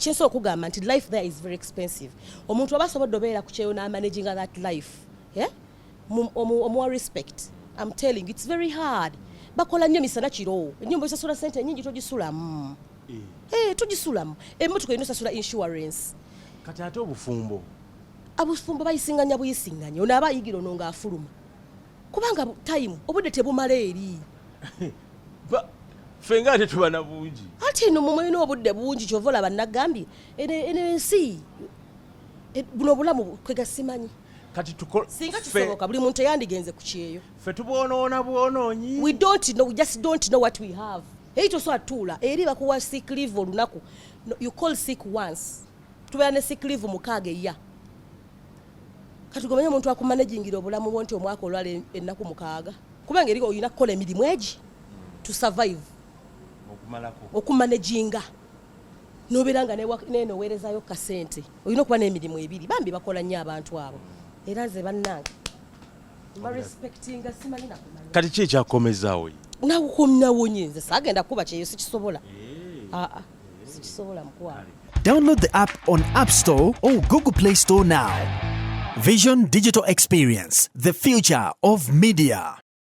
Kyensobola okugamba nti life there is very expensive. Omuntu aba asobodde obeera ku kyeyo n'amanaginga that life, yeah? Omuwa respect. I'm telling you, it's very hard. Bakola nnyo misana kiro. Ennyumba osasula sente nyingi, togisulamu. Eh, togisulamu. Emmotoka erina osasula insurance. Kati ate obufumbo? Abufumbo bayisinganya buyisinganya. Ono aba ayigira ono ng'afuluma, kubanga time, obudde tebumala eri. Ffe nga ate tuba na bungi. Ate eno mwe mulina obudde bungi. Kyova olaba nagambye eno ensi buno obulamu kwega simanyi. Kati Singa kisoboka, buli muntu eyandigenze ku kyeyo. Ffe tubwonoona bwonoonyi. We don't know, we just don't know what we have. Eri tosobola tuula eri bakuwa sick leave olunaku. No, you call sick once. Tubeera ne sick leave 6 eya. Kati gomanye omuntu akumanagingira obulamu bwo nti omwaka olwala ennaku 6, kubanga eri olina kukola emirimu egi to survive. Okumalako. Okumanaginga nobeera nga neno oweerezayo kasente, olina okuba n'emirimu ebiri. Bambi bakola nnyo abantu abo, era nze bannange mbarespectinga, simanyi nakumanya. Kati ki ekyakomezaawo? Nakukomyawonye, nze saagenda kuba kyeyo, sikisobola. Aa, sikisobola, mukwano. Download the app on App Store or Google Play Store now. Vision Digital Experience, the future of media.